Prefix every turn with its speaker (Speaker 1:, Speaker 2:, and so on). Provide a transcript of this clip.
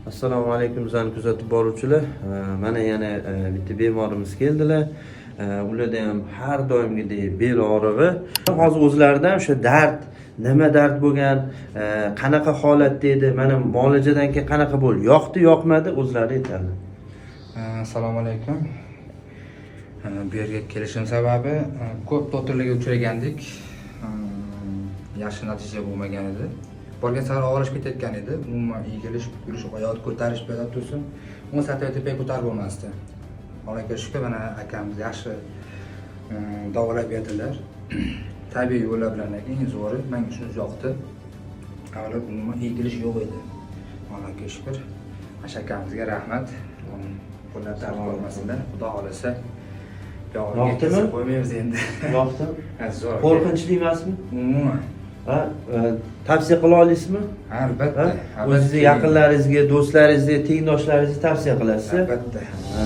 Speaker 1: Assalomu alaykum, bizani kuzatib boruvchilar. Mana yana bitta bemorimiz keldilar. Ularda ham har doimgidek bel og'rig'i. Hozir o'zlaridan o'sha dard, nima dard bo'lgan, qanaqa holatda edi, mana muolajadan keyin qanaqa bo'ldi, yoqdi, yoqmadi, o'zlari aytadi.
Speaker 2: Assalomu alaykum. Bu yerga kelishim sababi ko'p doktorlarga uchragandik. Yaxshi natija bo'lmagan edi. Borgan sari og'irlashib ketayotgan edi. Umuman egilish, bukilish, oyoq ko'tarish bu yoqda tursin, 10 santimetr tepaga ko'tarib bo'lmasdi. Allohga shukur, mana akamiz yaxshi davolab berdilar. Tabiiy yo'llar bilan eng zo'ri, menga shu yoqdi. Avval umuman egilish yo'q edi. Allohga shukur. Mana shu akamizga rahmat. Qo'llar dard ko'rmasinlar. Xudo xohlasa, buyog'iga
Speaker 1: Yoqdimi?
Speaker 2: yetkazib qo'ymaymiz endi.
Speaker 1: Yoqdimi?
Speaker 2: Ha, zo'r.
Speaker 1: Qo'rqinchli emasmi?
Speaker 2: Umuman.
Speaker 1: Ha, tavsiya qila olasizmi?
Speaker 2: Ha, albatta.
Speaker 1: Ha?
Speaker 2: Albatta.
Speaker 1: O'zingizni yaqinlaringizga, do'stlaringizga, tengdoshlaringizga tavsiya qilasiz?
Speaker 2: Albatta.
Speaker 1: Ha.